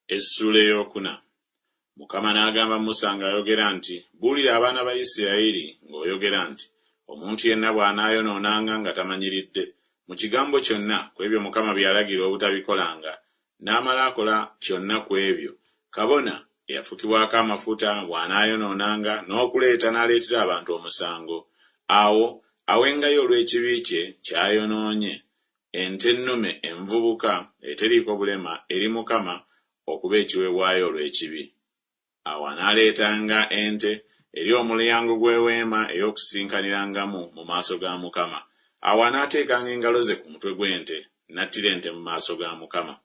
Essuula ey'okuna. Mukama n'agamba Musa ng'ayogera nti Buulira abaana ba Isirayiri ng'oyogera nti Omuntu yenna bw'anaayonoonanga nga tamanyiridde, mu kigambo kyonna ku ebyo Mukama bye yalagira obutabikolanga, n'amala akola kyonna ku ebyo, kabona eyafukibwako amafuta bw'anaayonoonanga n'okuleeta n'aleetera abantu omusango, awo awengayo olw'ekibi kye ky'ayonoonye ente ennume envubuka eteriiko bulema eri Mukama okuba ekiweebwayo olw'ekibi. Awo anaaleetanga ente eri omulyango gw'eweema ey'okusisinkanirangamu mu maaso ga Mukama. Awo anaateekanga engalo ze ku mutwe gw'ente, n'attira ente mu maaso ga Mukama.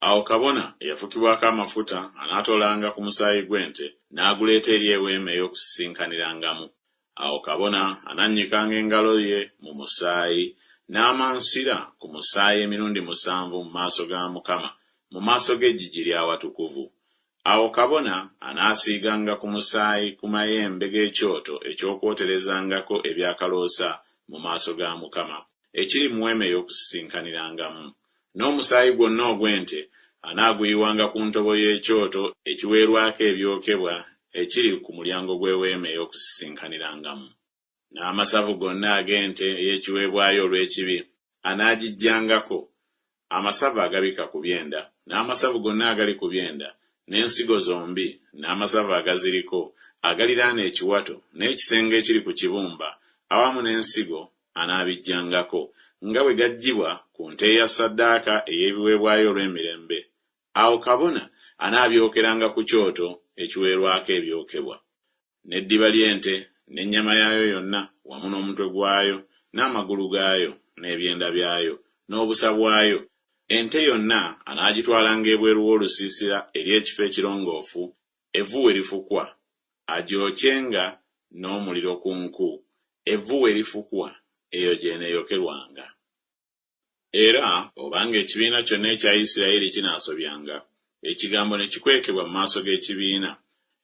Awo kabona eyafukibwako amafuta anaatoolanga ku musaayi gw'ente, n'aguleeta eri eweema ey'okusisinkanirangamu. Awo kabona anannyikanga engalo ye mu musaayi, n'amansira ku musaayi emirundi musanvu mu maaso ga Mukama, mu maaso g'eggigi ly'awatukuvu. Awo kabona anaasiiganga ku musaayi ku mayembe g'ekyoto eky'okwoterezangako eby'akaloosa mu maaso ga Mukama, ekiri mu Weema ey'Okusisinkanirangamu. N'omusaayi gwonna ogw'ente anaaguyiwanga ku ntobo y'ekyoto ekiweerwako ebyokebwa ekiri ku mulyango gw'Eweema ey'Okusisinkanirangamu. N'amasavu gonna ag'ente ey'ekiweebwayo olw'ekibi anaagiggyangako, amasavu agabikka ku byenda, n'amasavu gonna agali ku byenda, n'ensigo zombi, n'amasavu agaziriko, agaliraana ekiwato, n'ekisenge ekiri ku kibumba, awamu n'ensigo, anaabiggyangako, nga bwe gaggyibwa ku nte eya ssaddaaka ey'ebiweebwayo olw'emirembe. Awo kabona anaabyokeranga ku kyoto ekiweerwako ebyokebwa. N'eddiba ly'ente, n'ennyama yaayo yonna, wamu n'omutwe gwayo, n'amagulu gaayo, n'ebyenda byayo, n'obusa bwayo, ente yonna anaagitwalanga ebweru w'olusiisira eri ekifo ekirongoofu, evvu we lifukwa, agyokyenga n'omuliro ku nku, evvu we lifukwa, eyo gy'eneeyokerwanga. Era obanga ekibiina kyonna ekya Isirayiri kinaasobyanga, ekigambo ne kikwekebwa mu maaso g'ekibiina,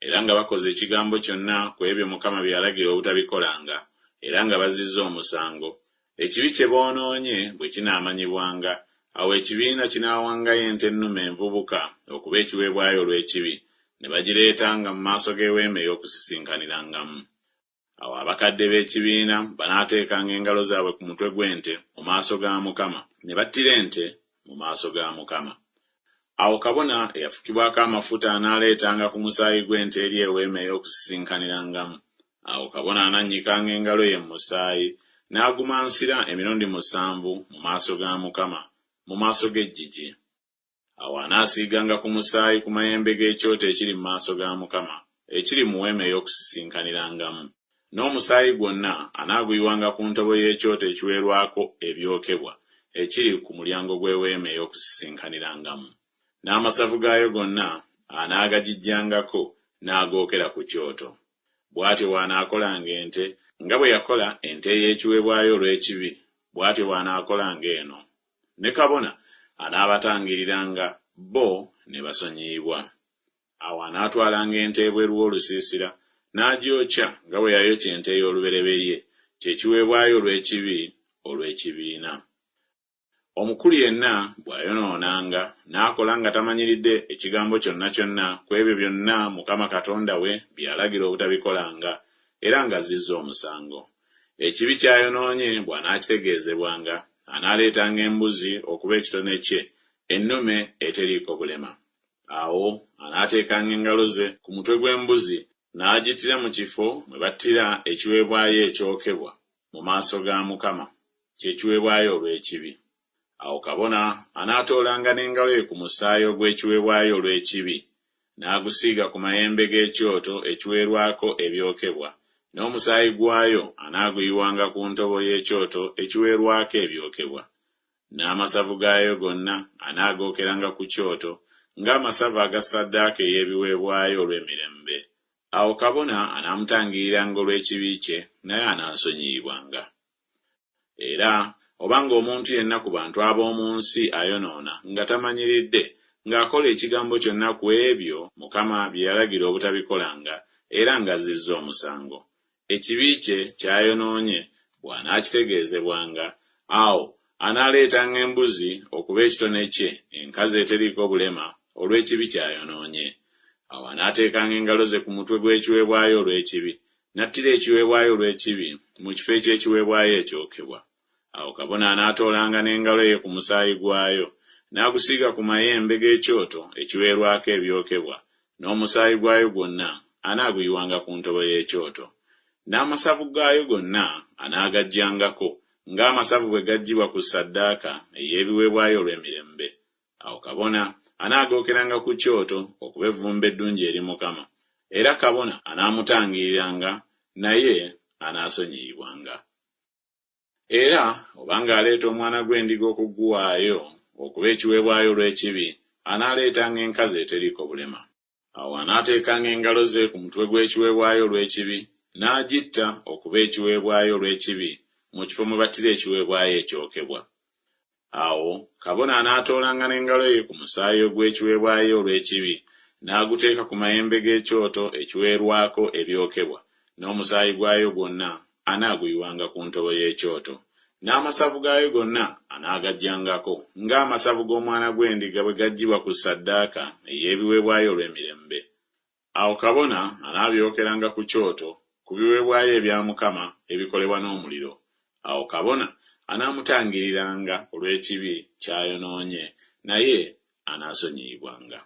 era nga bakoze ekigambo kyonna ku ebyo Mukama bye yalagira obutabikolanga, era nga bazzizza omusango, ekibi kye boonoonye bwe kinaamanyibwanga, awo ekibiina kinaawangayo ente ennume envubuka okuba ekiweebwayo olw'ekibi, ne bagireetanga mu maaso g'eweema ey'okusisinkanirangamu. Awo abakadde b'ekibiina banaateekanga engalo zaabwe ku mutwe gw'ente mu maaso ga Mukama, ne battira ente mu maaso ga Mukama. Awo kabona eyafukibwako amafuta anaaleetanga ku musaayi gw'ente eri eweema ey'okusisinkanirangamu. Awo kabona anannyikanga engalo ye mu musaayi, n'agumansira emirundi musanvu mu maaso ga Mukama, mu maaso g'eggigi. Awo anaasiiganga ku musaayi ku mayembe g'ekyoto ekiri mu maaso ga Mukama, ekiri mu Weema ey'Okusisinkanirangamu. N'omusaayi gwonna anaaguyiwanga ku ntobo y'ekyoto ekiweerwako ebyokebwa ekiri ku mulyango gw'Eweema ey'Okusisinkanirangamu. N'amasavu gaayo gonna anaagagiggyangako n'agookera ku kyoto. Bw'atyo bw'anaakolanga ente, nga bwe yakola ente ey'ekiweebwayo olw'ekibi, bw'atyo bw'anaakolanga eno. Ne kabona anaabatangiriranga, bo ne basonyiyibwa. Awo anaatwalanga ente ebweru w'olusiisira, n'agyokya nga bwe yayokya ente ey'olubereberye, kye kiweebwayo olw'ekibi olw'ekibiina. Omukulu yenna bw'ayonoonanga, n'akola nga tamanyiridde ekigambo kyonna kyonna ku ebyo byonna Mukama Katonda we bye yalagira obutabikolanga, era ng'azzizza omusango. Ekibi ky'ayonoonye bw'anaakitegeezebwanga, anaaleetanga embuzi okuba ekitone kye, ennume eteriiko bulema. Awo anaateekanga engalo ze ku mutwe gw'embuzi, n'agittira mu kifo mwe battira ekiweebwayo ekyokebwa mu maaso ga Mukama, kye kiweebwayo olw'ekibi. Awo kabona anaatoolanga n'engalo ye ku musaayi ogw'ekiweebwayo olw'ekibi, n'agusiiga ku mayembe g'ekyoto ekiweerwako ebyokebwa, n'omusaayi gwayo anaaguyiwanga ku ntobo y'ekyoto ekiweerwako ebyokebwa. N'amasavu gaayo gonna anaagookeranga ku kyoto, ng'amasavu aga ssaddaaka ey'ebiweebwayo olw'emirembe. Awo kabona anaamutangiriranga olw'ekibi kye, naye anaasonyiyibwanga. Era obanga omuntu yenna ku bantu ab'omu nsi ayonoona nga tamanyiridde, ng'akola ekigambo kyonna ku ebyo Mukama bye yalagira obutabikolanga, era ng'azzizza omusango, ekibi kye ky'ayonoonye bw'anaakitegeezebwanga, awo anaaleetanga embuzi okuba ekitone kye, enkazi eteriiko bulema, olw'ekibi ky'ayonoonye. Awo anaateekanga engalo ze ku mutwe gw'ekiweebwayo olw'ekibi, n'attira ekiweebwayo olw'ekibi mu kifo eky'ekiweebwayo ekyokebwa. Awo kabona anaatoolanga n'engalo ye ku musaayi gwayo, n'agusiiga ku mayembe g'ekyoto ekiweerwako ebyokebwa, n'omusaayi gwayo gwonna anaaguyiwanga ku ntobo y'ekyoto. N'amasavu gaayo gonna anaagaggyangako, ng'amasavu bwe gaggyibwa ku ssaddaaka ey'ebiweebwayo olw'emirembe. Awo kabona anaagookeranga ku kyoto okuba evvumbe eddungi eri Mukama, era kabona anaamutangiriranga, naye anaasonyiyibwanga. Era obanga aleeta omwana gw'endiga okuguwaayo okuba ekiweebwayo olw'ekibi, anaaleetanga enkazi eteriiko bulema. Awo anaateekanga engalo ze ku mutwe gw'ekiweebwayo olw'ekibi, n'agitta okuba ekiweebwayo olw'ekibi mu kifo mwe battira ekiweebwayo ekyokebwa. Awo kabona anaatoolanga n'engalo ye ku musaayi ogw'ekiweebwayo olw'ekibi, n'aguteeka ku mayembe g'ekyoto ekiweerwako ebyokebwa, n'omusaayi gwayo gwonna anaaguyiwanga ku ntobo y'ekyoto. N'amasavu gaayo gonna anaagaggyangako, ng'amasavu g'omwana gw'endiga bwe gaggyibwa ku ssaddaaka ey'ebiweebwayo olw'emirembe. Awo kabona anaabyokeranga ku kyoto ku biweebwayo ebya Mukama ebikolebwa n'omuliro. Awo kabona anaamutangiriranga olw'ekibi ky'ayonoonye, naye anaasonyiyibwanga.